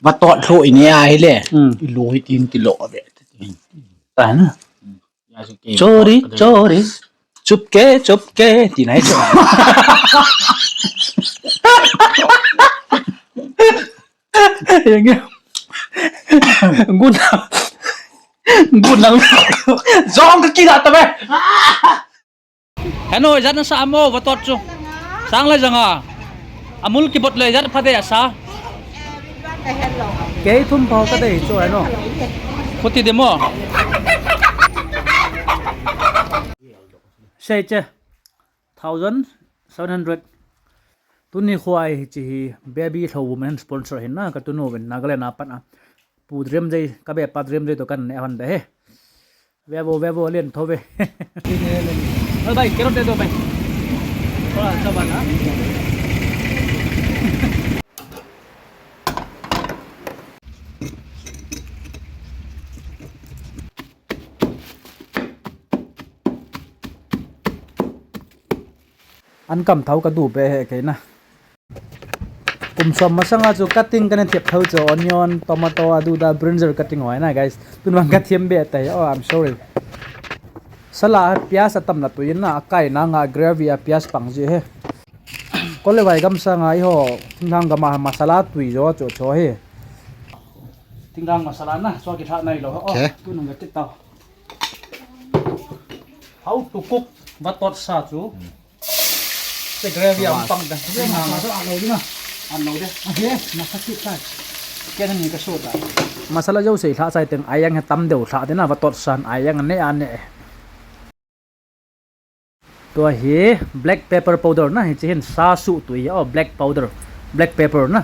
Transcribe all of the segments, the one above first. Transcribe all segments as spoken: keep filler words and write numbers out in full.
Vatot lho ine ahile. Hmm. Ilo hi tin kilo ave. Tana. Chori, chori. Chupke, chupke. Ti nai cho. Yang. Gun. Gun nang. Jong ka kila ta be. Heno, ijat nasa amo, vatot chu. Sang le janga. Amul kibot le ijat phate asa. Kei thum pho kadei chu heno. Khuti demo. Sei che. Thousand seven hundred. Tuni kho a hiche hi Baby Lhouvum in sponsor hin na, katunu uvin Nagaland a pat a. Pu Dream Jay, kabepa Dream Jay to kaneh hon de he. Vevo, vevo, len tho ve. Oi bhai, carrot de do bhai. Thoda sa bana. An kam thau kadu be he kei na. Kum som masanga chu cutting kana thiap thau chu onion, tomato, aduda, brinjal cutting hoi na, guys. Tun vang kathiam be tai. Oh, I'm sorry. Sala pias atam la tui na, akai na nga gravy a pias pang ji he. Kole vai gam sanga iho thinglhang gama masala tui jo cho cho he. Thinglhang masala na, so ki tha nai lo. Oh, okay. Tunung ga titau. How to cook vatot sa chu. Che gravy ang pang da. Ang lo ding a. Ang lo de. Ake, na sa ki ta. Ke na ni ka so ta. Masala jo sei lha sai teng ayang he tam deu lha de na vatot san ayang ne a ne. Tua hi black pepper powder na, hiche hin sa su tui, oh, black powder, black pepper na.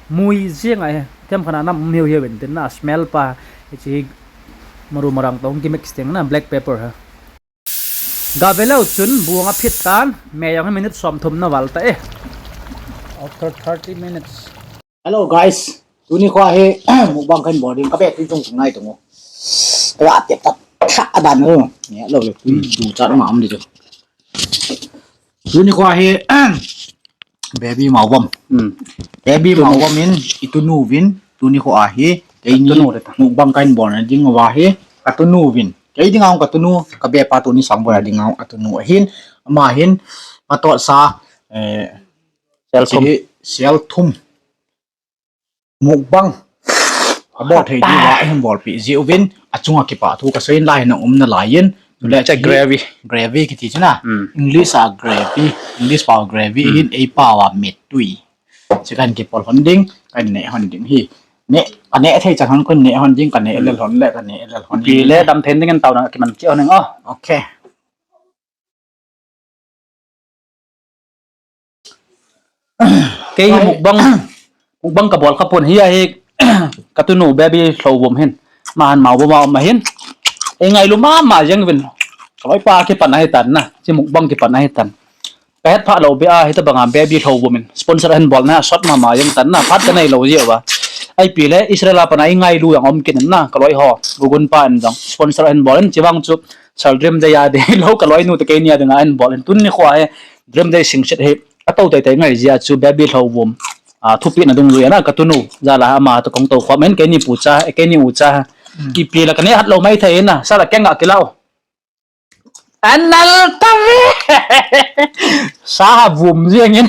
Mui jing a hi, themkhat a nam um hiu hiu in tin na, smell pa, hiche hi maru marang tong ki mix teng na, black pepper ha. Ga ve leu chun, bu ang a phit tan, me jong hi minute som thum na val ta e. After thirty minutes. Hello guys, tuni kho hi mukbang kahin bol ding, ka be tui chung chung nai tung u. Ka ya tep tap tha dan u. Ni lo le tui du chat ma am di chu. Tuni kho hi baby maobam. Hmm. Baby maobam in i tunu uvin, tuni kho hi keini mukbang kahin bol na ding uva hi ka tunu uvin. Kei ding a ka tunu, ka bepa tuni sang bol a ding a ka tunu ahin, ama hin vatot sa, eh, sel thum. Sel thum. Mukbang. Abol thei diuva, ahin bolpeh jiuvin, achunga kipah thu kasei in lai hin nang um nalai in, tule hiche gravy. Gravy kiti chu na. Hmm. English a gravy, English pao gravy, hmm, hin ei pao a mettui. Hiche kahin kipol hon ding, kahin neh hon ding hi. Neh, ka neh thei chan hon kahin neh hon ding, ka neh lel hon le, ka neh lel hon ding. Pi le dam thei ding in taona kiman cheh hon ding o. Okay. Kei hi mukbang, mukbang kabol kha pon hi a hi, ka tunu baby Lhouvum hin. Ama hin maobam a um ahin. Ei ngailu mama jeng uvin. Ka loipa kipan ahi tan na. Hiche mukbang kipan ahi tan. Ka het phah lou beh a, hitabang a baby Lhouvum in sponsor ahin bol na, asot mama jeng tan na. Phat ka nei lou jeh uva. Ipi le Israel a pat a i ngailu jong um kit in na. Ka loi ho, Gugun pa in jong sponsor ahin bol in, hiche vang chu Sir Dream Jay a ding lou, ka loinu te keini a dinga ahin bol in. Tuni kho hi Dream Jay singset hi atou teitei ngai jeh a chu baby Lhouvum, a, thupeh na dungjui a na ka tunu jal a ama toh kahung tou khom in, keini pu cha, eh, keini u cha. Hmm. Ipi la ka neh hat lou maithei in na, sa la keng a kila u. Anal ta ve. Sa ha vum jeng in.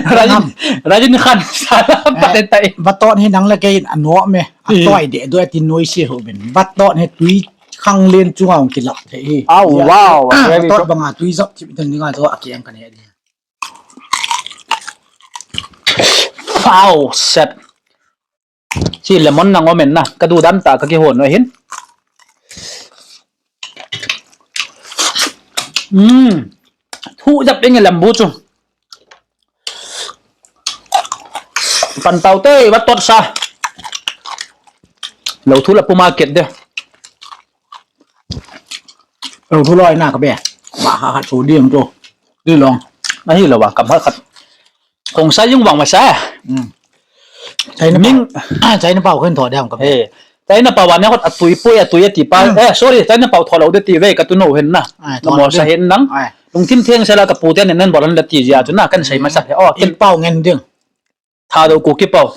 Rajin, Rajin Khan sa la pat tai. Vatot hi nang le kei in anom e. Atoi de do ati noi se ho ben. Vatot hi tui khang len chunga hung kilap thei hi. Au, wow, very good. Vatot banga tui jop thip ding dinga jo a kiang ka neh ding. Wow, set. Hiche lemon nang um in na, ka du dan tah ka kihon u ahin. Hmm. Thu jap ing e lembu chu. Pan tau te, vatot sa. Lou thu la puma ket de. Lou thu loi na ka be. Ba ha ha chu diam chu. Di long. Ahi lou ba, kam ha khat. Khongsai jing vang masa. Hmm. China pao. Ming. China pao khen tho diam ka be. He. China pao vang ne khot atui poi, atui ati pa. Hmm. Eh, sorry, China pao tho lou de ti ve ka tunu hin na. Ai, tho lou de. Mo sa hin nang. Ai. Lungthim theng sela ka pu te nen nen bol hon de ti jeh a chu na, kan sei masa he. Oh, i pao ngen ding. Thadou Kuki pao.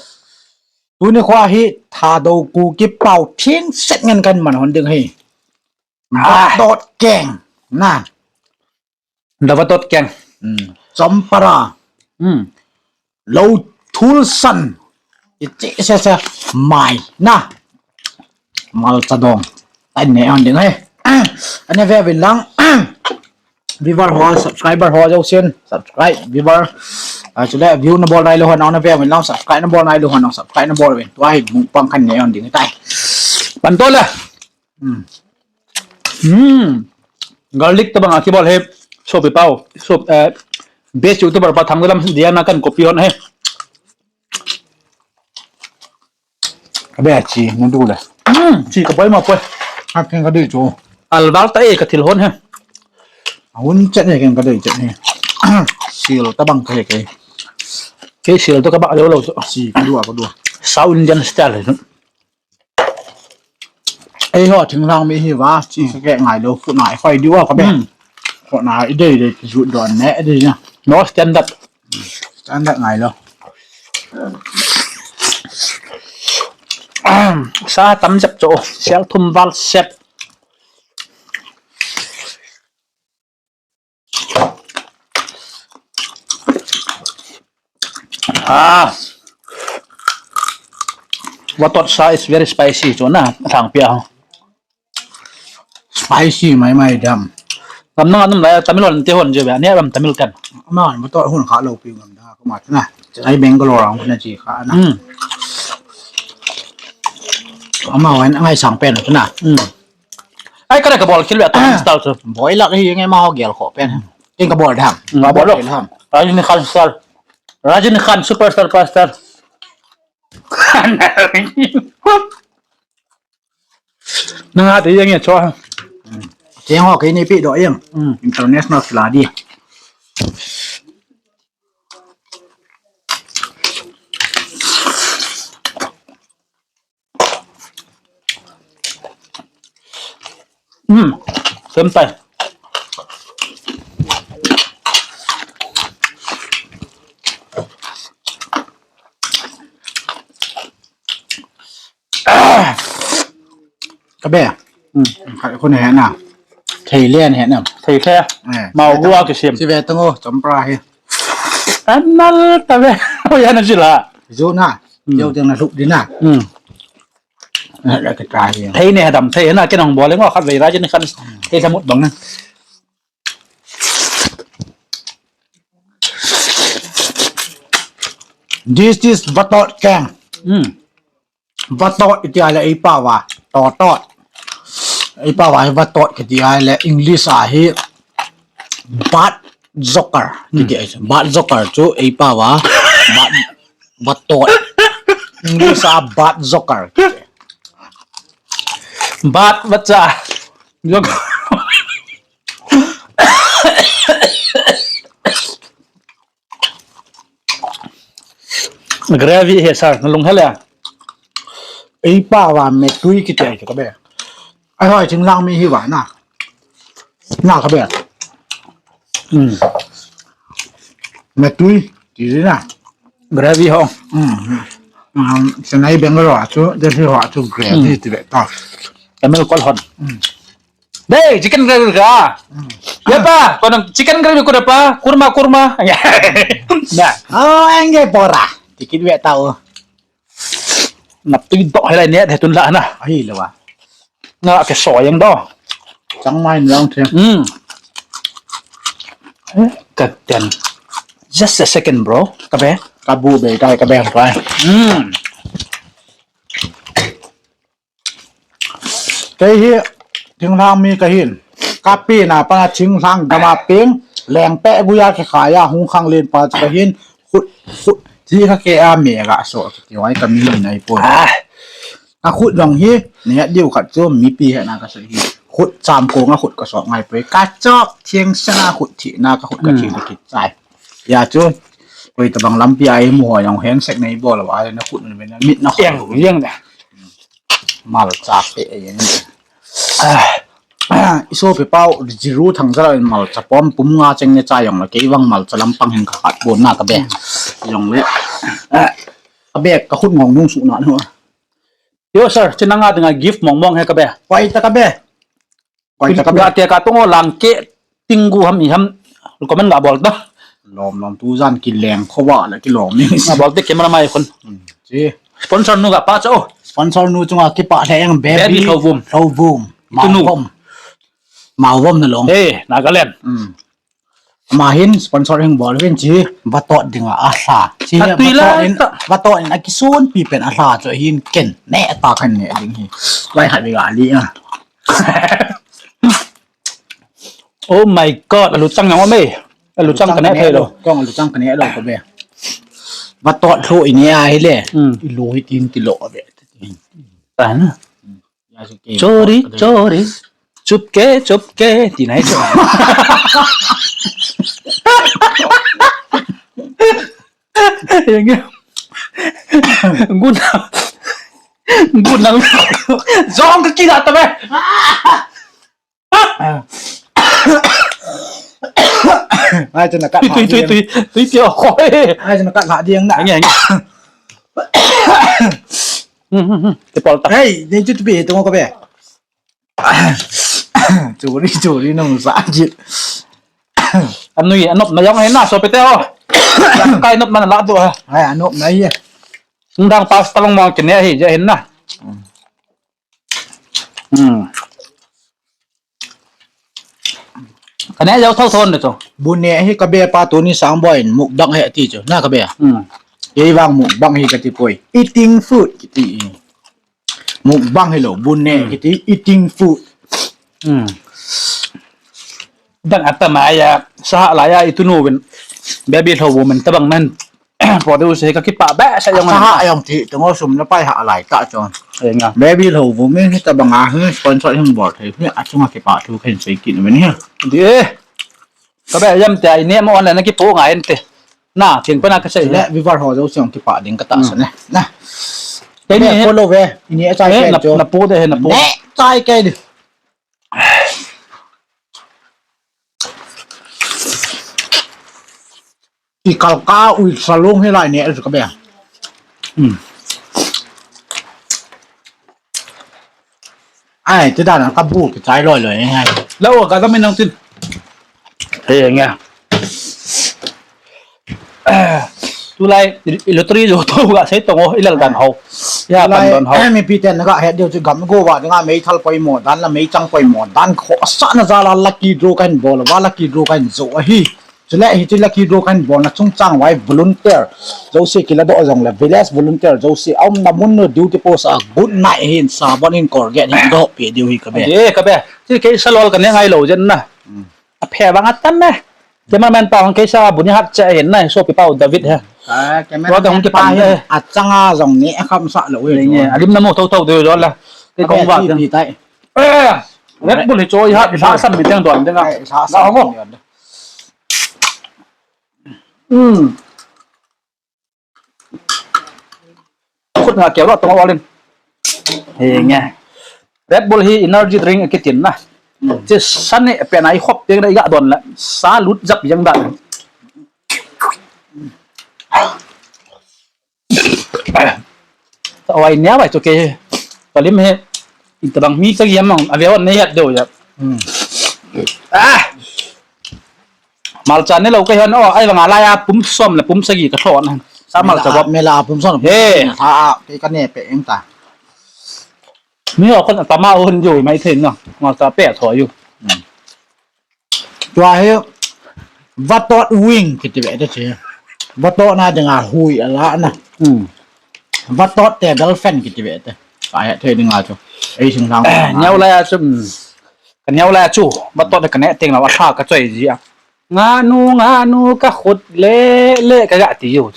Tuni khoa hi Thadou Kuki pao thengset ngen kahin man hon ding ahi. Ah. Vatot keng. Na. Vatot keng. Hmm. Champara. Hmm. Lou thul san. Ichi se se mai. Na. Malcha dong. Kahin ne hon ding ahi. Ah. Ana ve uvin lang. Viewer ho, subscriber ho, jousen, subscribe, viewer. Ah, chule view nabol nailou ho, nang nave uvin lang, subscribe nabol nailou ho, nang subscribe nabol uvin. Tua hi mukbang kahin ne hon ding ahitai. Pan to le. Hmm. Hmm. Garlic tabang a kibol hi. Sopi pao. Sop, eh, best YouTuber pa Thangdalam dia na kahin copy hon ahi. Kabe a chi, nadu le. Hmm, chi kaboi ma poi. Hap keng kadei chu. Alval ta e kathil hon he. Ahun chet he keng kadei chet he. Sil tabang kahe kei. Kei sil to kabah lou lou chu. Chi kadua kadua. South Indian style he. Eiho thinglhang mi hi va, chi kake ngailou, khut na i khoi diu a kabe. Hmm. Khut na i dei dei, ju don ne, dei na. No standard. Standard ngailou. Sa tam jep cho, sel thum val set. Ah. Vatot sa is very spicy, chu na, thang pia. Spicy mai mai dam. Tam na num la Tamil hon te hon je ba, ne ram Tamil kan. Ama vatot hon kha lou pi ngam da, ko ma na. Ai Bangalore ang na chi kha na. Hmm. Ama wan ngai sang pen na. Hmm. Ai, kana kabol khel ve, Tamil style chu. Boi lak hi nge ma ho gel kho pen. Ken kabol dam. Nga bol lo. Bol dam. Rajinikanth star. Rajinikanth superstar pastor. Nanga te yang ya cho. Cheng ho kei ni pi do yang. Hmm. International khiladi. Hmm, sem tai. Kabe. Hmm. Khat khu na he na. Thei le na he na. Thei le. Eh, mau gua kisem. Si ve tang o, champra hi. Anal ta ve. O ya na sila. Ju na. Hmm. Yo teng na lhup di na. Hmm. Na la ka ta hi. Thei ne dam thei na, ken hung bol le ngo khat vei ra jin khan. Thei thamut bang na. This is vatot keng. Hmm. Vatot iti a le ei pao va, totot. Ei pao va hi vatot kiti a le English a hi bat joker kiti a. Bat joker chu ei pao va, bat, vatot. English a bat joker kiti. Bat vacha. Joker. Gravy he sir, na lung hele. Ei pao va metui kiti a kabe. Ai hoi, thinglhang mi hi va na. Na kabe. Hmm. Metui, ti na. Gravy ho. Hmm. Um, Chennai Bangalore chu, Delhi ho chu gravy ti ve ta. Tamil kol hon. Hmm. Dei, chicken gravy ka. Hmm. Ya pa, ko nang chicken gravy ko da pa, kurma, kurma. Ya. Oh, ange pora. Tikit ve ta o. Nap tu dok helai ne, he tun la na. Ahi le wa. Na ke so yang do. Chang mai nang the. Hmm. Ka ten. Just a second, bro. Kabe. Kabu be tai, kabe tai. Hmm. Kei hi thinglhang mi kahin. Kapi na pa na thinglhang gam a peng. Lengpeh gui a kikhai a hung khang len pa chu kahin. Khut, khut. Thi kha ke a me ga so. Ti wai ka mi ni nai pon. Ah. A khut jong hi. Ni a diu khat chu mipi he na ka so hi. Khut cham ko nga khut ka so ngai poi. Ka chok thiang sa na khut thi na ka khut ka thi ka thi chai. Ya chu. Koi tabang lampi a i mu ho jong hen sek nei bol wa na khut ni na mit na. Yang, yang da. Malcha pe e. Ah, ah, i sopi pao Jiru Thangzala in malcha pom pum nga cheng ne cha jong le kei vang malcha lampang hin ka khat bon na kabe. Jong le. Ah, Ka be, ka khut ngong nung suh na nu. Yo sir, chin anga dinga gift mong mong he ka be. Koi ta ka be. Koi ta ka be. Ga te ka tongo lang ke ting gu ham i ham. Comment ga bol ta. Lom lom tu jan ki leng kho wa la ki lom ni. Ga bol te camera mai khun. Hmm, chi. Sponsor nu ga pa cho. Sponsor nu chunga ki pa le yang baby. Baby Lhouvum. Lhouvum. Tunu. Mauvom. Mauvom na long. Eh, Nagaland. Hmm. Ama hin sponsor hin bol vin chi, vatot dinga a hla. Chi a tui la vatot in, ta. Vatot in a kisun pi pen a hla chu hin ken ne ta kan ne ding hi. Vai ha ding a li a. Oh my God, alu chang nang ome. Alu chang ka ne thei lo. Kong alu chang ka ne lo ko be. Vatot hlo i ne a hi le. Hmm. I lo hi tin ti lo be. Ta na. Chori, chori. Chupke, chupke. Ti nai cho. Yang ya. Gun. Gun nang. Jong ka kila ta be. Ai, tu na kat. Tui, tui, tui, tui, tui, tui, oh, khoi. Ai, tu na kat la diang na. Ang, ang. Hmm, hmm, hmm. Te pol ta. Hey, dei chu tu be, tu ko be. Churi, churi, nung sa jit. Anui, anop na yang hai na, so pete oh. Yang kai nop mana la tu ha. Ai, anop na ye. Sundang pas talong mang kene hi, je hin na. Hmm. Ka ne jao thou thon de to. Bu ne hi ka be pa tu ni sang boy mukbang he ti chu. Na ka be. Hmm. Kei vang mukbang hi ka ti poi. Eating food kiti. Mukbang hi lo, bu ne, hmm, kiti, eating food. Hmm. Dang atam a ya, saha la ya, itu nu win. Baby Lhouvum in tabang nan. Produce hi ka kipa ba sa jong. Saha jong ti, tu ngo sum na pai ha lai ta chon. Ai nga. Baby Lhouvum in hi tabang a hi sponsor hin bol thei. Hi a chunga kipa thu khen sei kin men hi. Di eh. Ka be jam te ai ne mo online na kipo ngai ente. Na, thing pa na ka sei. Le viewer ho jo siang kipa ding ka ta sa ne. Na. Kei ni follow ve. Ini a chai ke jo. Na po de he na po. Ne chai ke di. I kalka ui salung hi lai ne ka be. Hmm. Ai, ti dan ka bu ki chai loi loi ni hai. Lo ka da min nang tin. He nge. Tulai i lottery jo to ga sei tongo i lal dan ho. Ya kan don ho. Mipi ten na ga he deu chu gam go wa nga mei thal poimo dan la mei chang poimo dan kho sa na ja la lucky draw kan bol wa lucky draw kan jo ahi. Chule hiche lucky draw kan bolna chungchang vai volunteer jouse kila doh jong le village volunteer jouse aumna mun nu duty post a good night hin sabon in Colgate hin doh pe diu hi ka be. Ade ka be. Ti kei salol ka ne ngai lo jen na. Hmm. A phe bang atam me. Cameraman pa hong kei sa bu ni hat cha hin na so pi pau David he. Ah, cameraman pa hin a changa jong ni a kham sa lo hi. Nge, alim na mo tho tho de jo la. Kei kong va jen. Eh, Red Bull hi cho i hat, i lhasam mi teng don teng a. Eh, i lhasam mi teng don. Hmm. Khut nga keu lo tong olin. He nge. Red Bull hi energy drink kitin na. Hmm. Che san ni pe nai khop teng da i ga don la. Sa lut jap yang da. Oi, nia vai chu kei. Palim he. Itabang mi ka giam mang, a ve on nei hat deu ya. Hmm. Ah! Malcha ne lo ka hian o, ai vanga lai a pum som le pum sagi ka thlon. Sa malcha bop. Mela pum som. He. Tha a, kei ka ne pe eng ta. Mi o kon tama on jo mai thein na. Malcha pe tho ju. Hmm. Tua hi vatot wing kiti ve te che. Vatot na dinga hui ala na. Hmm. Vatot table fan kiti ve te. Ka he thei dinga chu. Ei sing lang. Eh, neo la chu. Hmm. Ka neo la chu. Vatot ka ne teng la wa tha ka choi ji a. Nga nu, nga nu ka khut le le ka ga ti ju.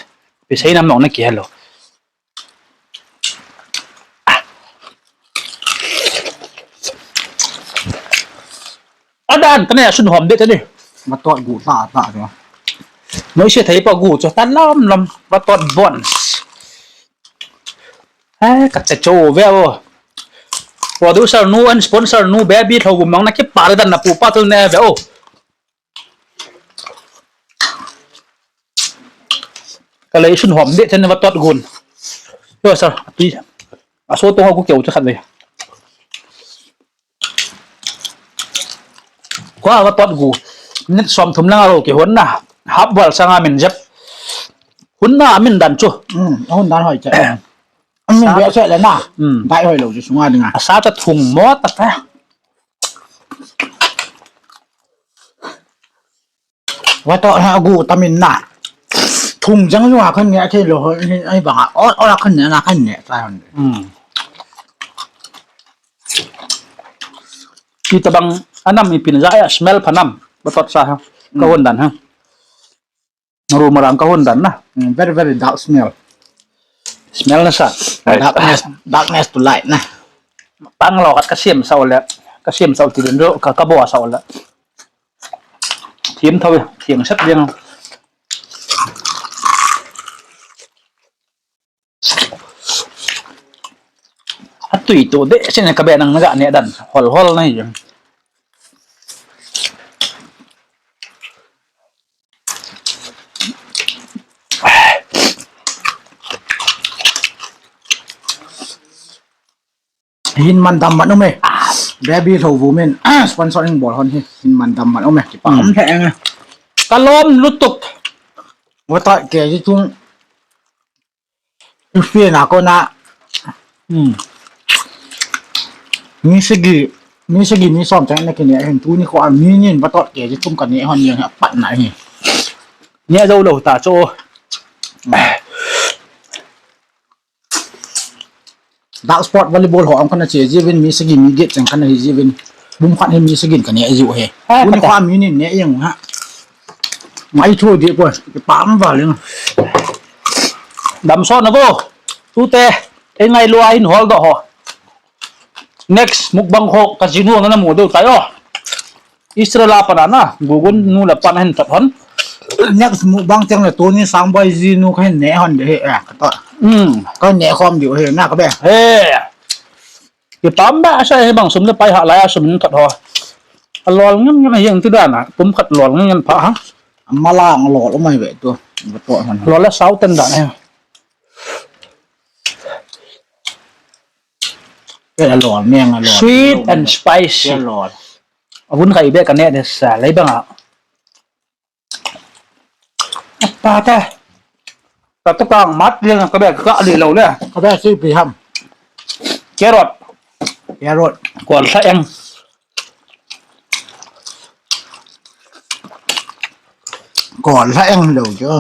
Pi sei nam nong na ki hello. Adan ka ne a sun hom de te ni. Vatot gu ta ta ta. Noi se thei pa gu cho ta lam lam vatot bon. Eh, ka che cho ve o. Producer nu and sponsor nu baby tho gum mang na ki pa dan na pu pa tu ne ve o. Ka lei sun hom de ten vatot gun. Yo, sir, atui. Aso tong a gu keu chu khat ve. Kua va tot gu. Minute som thum lang a ro ke hon na. Hap bal sanga min jep. Hun na min dan chu. Hmm, hun dan hoi che. Amin be se le na. Hmm. Dai hoi lo chu sunga dinga. Asa ta thung mo ta ta. Wa to ha gu tamin na. Thung jang jong a khan nge thei lo ho, ai bang a, o, o la khan nge na khan nge ta hon. Hmm. Ki tabang anam ipin ja ya smell phanam. Ba tot sa ha. Ka hon dan ha. Ru marang ka hon dan na. Hmm, very, very dark smell. Smell na sa. Darkness, darkness to light na. Pang lo kat ka siam sa ule. Ka siam sa ule ti den ro, ka, ka bo sa ule. Thiam tho, thiam sat ding. Atui tu de, sine ka be nang na ga ne dan. Hol hol na hi. Hin man dam man um e. Baby Lhouvum in sponsoring bol hon hi. Hin man dam man um e. Kipa um the eng. Ka lom lutuk. Wa ta ke ji chung. Ufi na ko na. Hmm. Mi sagi, mi sagi mi som chang na kine hin tuni ko a mi nin ba tot ke ji chung ka ne hon yang pat na hi. Ne zo lo ta cho. Dark spot volleyball ho ang kana che jiuvin mi sagi mi get chang kana hi jiuvin. Bum khat hi mi sagin kana jiu he. Ha, un kha mi nin ne yang ha. Mai tho di ko pa am va leng. Dam so na vo. Tute. Ei ngai lua hin hol do ho. Next mukbang ho ka jinu na na mu do tai o. Israel a pana na, Google nu la pana hin tat hon. Next mukbang teng le Tony Sangboi ji nu ka hin ne hon de he, eh, ka to. Hmm. Ka ne khom diu he, na ka be. He. Ki pam ba sa he bang sum le pai ha la ya sum hin tat ho. A lol ngam ngam yang ti dan a, pum khat lol ngam ngam pha ha. Mala lol mai be tu. Ba to hon. Lol la sau ten dan he. Sweet and spicy. Avun kai be ka ne de sa lei bang a. Pa ta. Ta ta kang mat le ka be ka le lo le. Ka be si pi ham. Carrot. Carrot. Kol sa eng. Kol sa eng lo jo.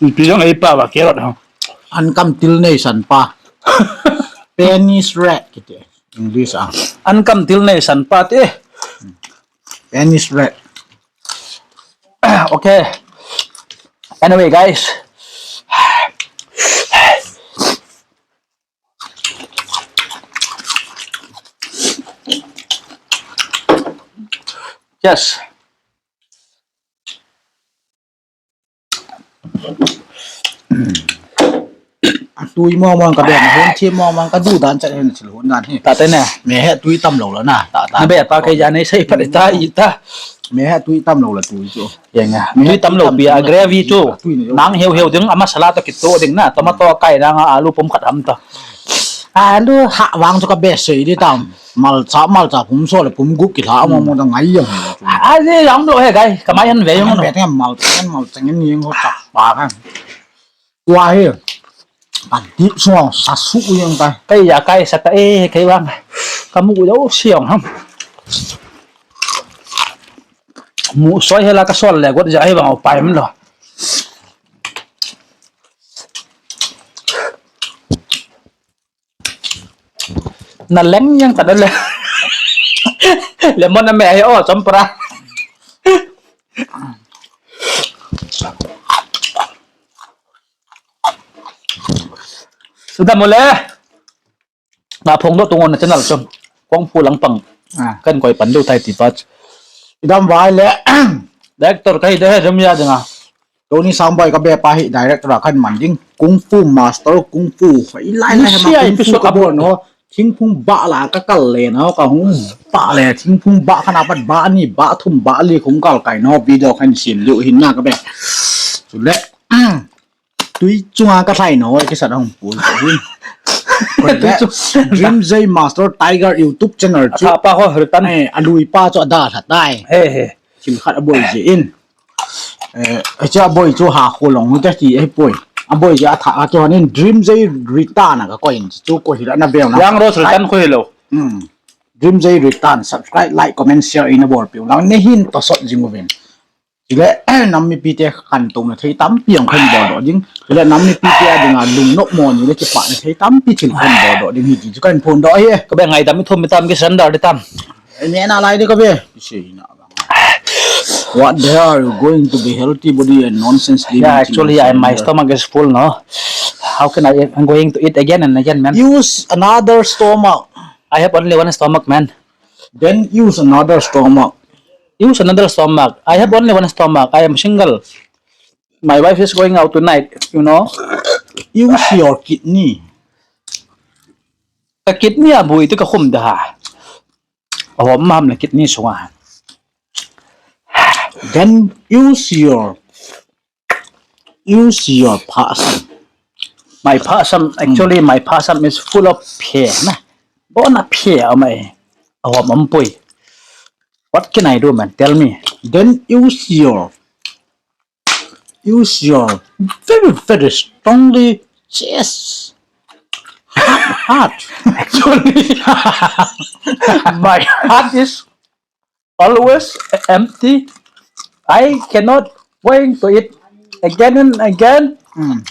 Pi jong ei pa ba carrot ha. An kam til nei san pa. Penis rat kiti. English ah. An kam til nei san pa te. Penis rat. Okay. Anyway, guys. Yes. Atui mong mong ka be, hon thi mong mong ka du dan chat hen thil hon dan hi. Ta te ne. Me he tui tam lo la na. Ta ta. Na be pa ke ja nei sei pa ta i ta. Me he tui tam lo la tui chu. Yang a. Tui tam lo pi a gravy chu. Nang heu heu ding a masala to kito ding na. Tomato kai nang a alu pum khat ham to. Alu ha wang chu ka be sei di tam. Malcha, malcha pum so le pum gup ki lha mo mo da ngai yang. A le yang do he gai. Ka mai han ve yang no. Be te malcha, malcha ngen ni ho ta pa kan. Wa he. Kan dip so sa su yang ta. Kai ya kai sa ta e kai wang. Ka mu do siang ham. Mu soi he la ka sol le got ja he bang o pai lo. Na leng yang ta le. Lemon na me he o champra. Sudah mule. Na phong do tungon na channel chom. Kung fu lang pang. Ah. Kan koi pan do tai ti pa. Idam vai le. Director kai de he jam ya dinga. Tony Sangboi ka be pa hi director a kan man ding. Kung fu master, kung fu. Ilai lai ma kung fu ka bol no. Thingphung ba la ka kal le no, ka hung ba le, thingphung ba khat a pat ba ni, ba thum, ba li kung kal kai no, video kan sim liu hin na ka be. Chule. Tui chunga ka thlai no, kisat hong pu. Tui chu. Dream J Master Tiger YouTube channel chu. Atha pa ho hritan. Eh, alui pa chu ada lha tai. He he. Thil khat aboi je in. Eh, acha boi chu ha kho long ta ti e poi. Aboi je atha a ke honin Dream J Rita na ka ko in chu ko hila na bel na. Yang ro hritan ko hilo. Hmm. Dream J Rita na subscribe, like, comment, share in a bol piu. Lang ne hin to sot jing uvin. Chule, nam mipi te khantouna thei tampi jong kahin bol doh ding. Chule, nam mipi te a dinga lungnop mo ni le kipana thei tampi thil kahin bol doh ding hi ti chu kahin phondoh ahi. Ka be ngaidam i thum mi tam ki surrender di tam. Nei na lai di ka be. What the hell are you going to be healthy body and nonsense living? Yeah, actually, I, my stomach is full now. How can I, I'm going to eat again and again, man. Use another stomach. I have only one stomach, man. Then use another stomach. Use another stomach. I have only one stomach. I am single. My wife is going out tonight, you know. Use your kidney. Ka kidney a bui te ka khum da ha. Ahom maham le kidney sunga. Then use your Use your phasam. My phasam, actually, my phasam is full of phe na. Bona phe amai. Ahom ampui. What can I do, man? Tell me. Then use your, use your very, very strongly chest. Heart, heart. Actually, my heart is always empty. I cannot going to eat again and again. Mm.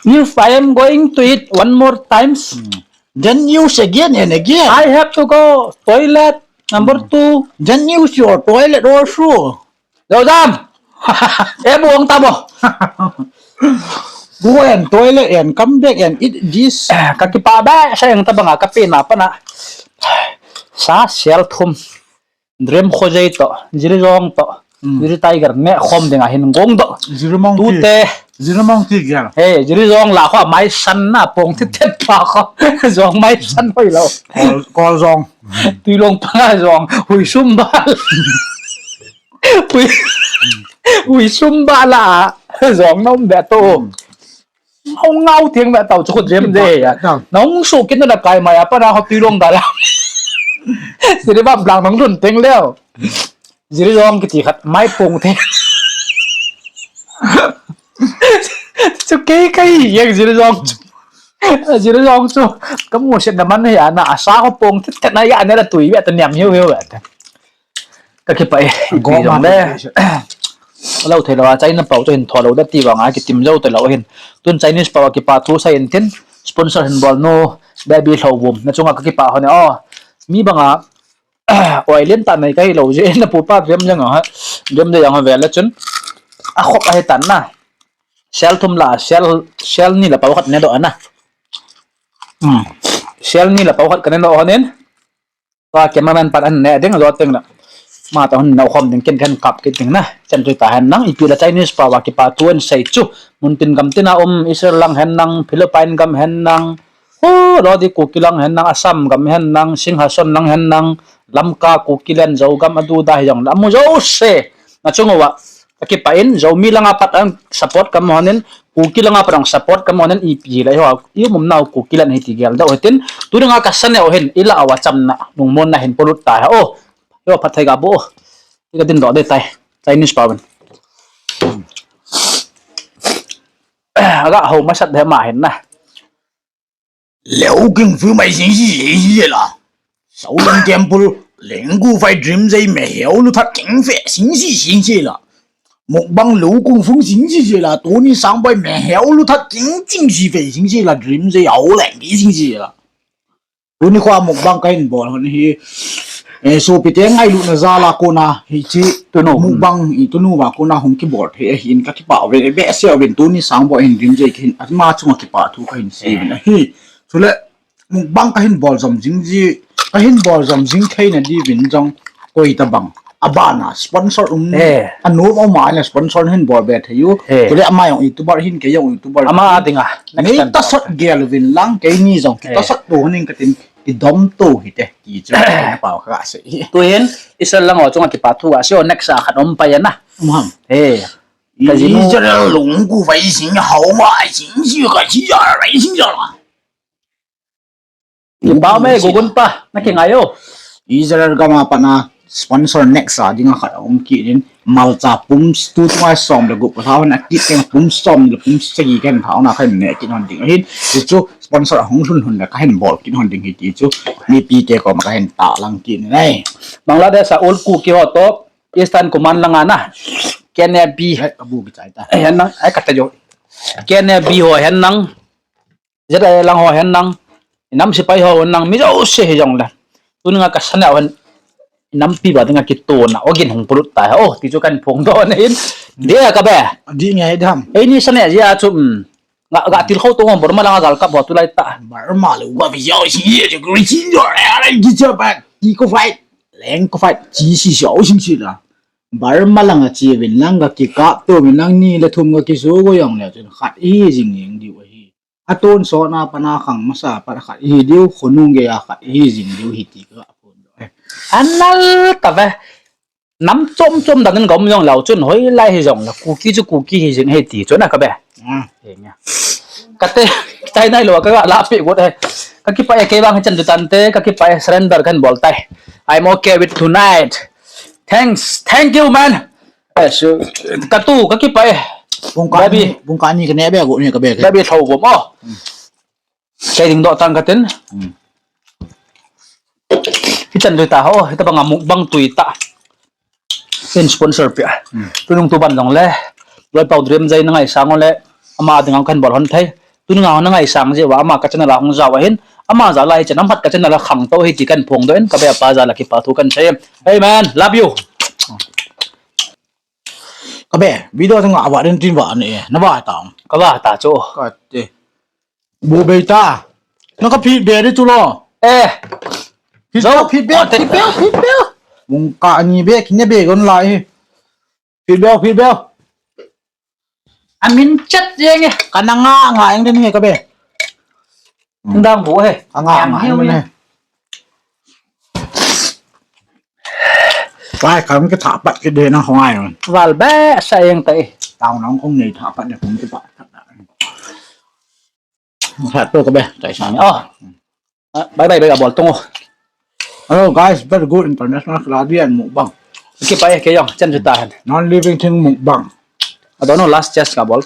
If I am going to eat one more times, mm, then use again and again. I have to go toilet. Number, mm, two. Then use your toilet also. Dodam! Eh, buong tamo. Go and toilet and come back and eat this. Ka kipa ba sa yang tabanga ka pina pana. Sa sel thum. Dream Khojai to, Jiri Jong to, mm, Jiri Tiger ne khom dinga hin gong to. Jiri Mong tu ti. Te. Jiri Mong ti gel. Hey, Jiri Jong la kho mai san na pong ti tet pa kho. Jong mai san hoi lo. Kol, kol Jong. Tui long pa Jong. Hui sum ba. Hui, hui sum ba la. Jong nom be to. Ngau ngau tiang ve tau chu khu Dream J a. Nong su kin na kai mai apa na ho tui long da la. Siri bam blang nong lun teng leo. Jiri Jong kiti khat mai pung the. Chu kei kai yang Jiri Jong chu. Jiri Jong chu. Kamu set na man ya na asa ho pung the na ya ne la tui ve ta niam hiu hiu ve ta. Ka kipa e, ipi jong le. Lo thei lo a, China pau chu hin tho lo da ti vang a, kitim jo te lo hin. Tun Chinese pau a kipa thu sa in tin, sponsor hin bol nu, baby Lhouvum. Na chunga ka kipa ho ne, o. Mi banga, oilen ta nei ka hi lo je, na pu pa Dream jang a, Dream de jang a ve le chun. A khop a he tan na. Sel thum la, sel, sel ni la pau khat ne do na. Hmm. Sel ni la pau khat ka ne do ho nin. Ka cameraman pan an ne ding, jo teng la. Ma ta hun na khom ding ken ken kap kit ding na. Chan tui ta hen nang, ipi la Chinese pau a kipa thu an sei chu. Mun tin gam tin a um, Israel lang hen nang, Philippine gam hen nang. Ho, lo di Kuki lang hen nang, Assam gam hen nang, Singhason lang hen nang, Lamka, Kuki len, Zogam, adu da hi jong la. Mu jo se. Na chung wa. Ka kipa in, Zomi langa pat ang support kam honin, Kuki langa pat ang support kam honin, ipi le ho, i mum nau Kuki lan hi ti gel do hitin, tu dinga ka sa neo hin, ila awa cham na, nung mon na hin polut ta ha, o, yo, phat thai ga bo, ti ka din do de tai, Chinese pau in. Aga ho masat de ma hin na. Leu king fu mai sing si si si la. Shaolin Temple, leng gu fai Dream J me heu lu that king fe sing si sing si la. Mukbang leu kung fung sing si si la. Tony Sangboi me heu lu that king sing si fe sing si la. Dream J au leng di sing si la. Tuni khoa mukbang ka hin bol hon hi. Eh, sopi te ngailutna jal a kona hichi tunu, mukbang i tunu va kona hung kibol thei ahin ka kipah ve behseh uvin Tony Sangboi hin Dream J kahin ama chunga kipah thu kahin sei uvin ahi. Chule mukbang kahin bol jom jing ji, kahin bol jom jing theina diuvin jong koi tabang abana sponsor um, eh, anom um a sponsor hin bol be thei u. Eh. Chule ama jong YouTuber hin kei jong YouTuber ama dinga nei tasat gel uvin lang keini jong kitasat to ning katin. Kidom to hite, ti chu, pau ka sei. Tu hin, Israel lang ho chunga kipa thu a sei, next a khat um pai na. Um ham. Eh. Ka jinu. Israel lung ku vai sing hau ma sing si ka si ja rai sing ja la. Ki ba me gugun pa, na ki ngai o. Israel gam a pat na sponsor next a dinga khat um ki din malcha pum stu tu ngai som le gup ka thau na ki teng pum som le pum sagi kan thau na kan ne ki non ding hin. Chu sponsor hung hun hun le ka hin bol ki non ding hi ti chu. Mi pi te ko ma ka hin ta lang ki nei. Bangladesh a ul ku ki ho to. Eastern Command langa na. K N A B. Ai, abu ki chai ta. Ai, hen nang, ai, kata jo. K N A B ho hen nang. Z I A lang ho hen nang. Nam sipai ho hen nang. Mi jo se hi jong le. Tun nga ka sana hen. Nam pi ba dinga ki to na. Ogin hung pulut ta. Oh, ti chu kan phong do na in. Dia ka be. Di ngai dam. Ei ni sana ya chu. Nga, nga til khau to ngom bor ma langa gal kap ho tu lai ta. Bar ma lu wa bi yau si ye je gri si yo. Ai, ai, gi cha ba. Ti ko fight. Leng ko fight. Chi si si au sing si la. Bar ma langa chi vin langa ki kap to vin lang ni le thum nga ki su go yong le chun khat i jing yeng diu hi. A ton so na pa na khang masa pa khat i diu khonung ge ya khat i jing diu hi ti ka phon do. Anal ta ve. Nam chom chom dang in gom jong lau chun hoi lai hi jong la Kuki chu Kuki hi jing hi ti chu na ka be. Ah. He nya. Ka te, tai nai lo ka ga la pi got he. Ka ki pa e ke bang chan tu tan te, ka ki pa e surrender kan bol tai. I'm okay with tonight. Thanks. Thank you, man. Eh, su, ka tu, ka ki pa e. Bung ka Baby. Ni, bung ka ni ka ne be got ni ka be ke. Baby thau gom o. Kei ding do tang ka tin. Hmm. Hichan dui ta ho, hita banga mukbang tui ta. In sponsor pia. Hmm. Tunung tu ban dong le. Loi pau dream jai na ngai sang le. Ama ding ang kan bol hon thei. Tunung ang na ngai sang je wa ama ka channel a hung jaw ahin. Ama ja lai chan am phat ka channel a khang to hi ti kan phong do in ka be pa ja la ki pa thu kan sei. Amen. Love you. Ka be, video teng a va den tin va ne, na va ta. Ka va ta chu. Ka te. Bu be ta. Na ka phi be de tu lo. Eh. Phi be, phi be, phi be, phi be. Mung ka ni be, kine be gon lai. Phi be, phi be. Amin chat jeng e. Ka na nga, nga eng den he ka be. Dang bu he. Ka nga, nga eng den he. Lai kam ki tha pat ki de na hoi. Val be sa eng tai. Tao nang kong nei tha pat de kong ki pat. Tha to ka be, tai sa. Oh. Ah, bye bye, bye, abol tung o. Hello guys, very good international Kaladi and mukbang. Ki pa e ke yong, chen chu ta han. Non living thing mukbang. I don't know, last chance ka bol.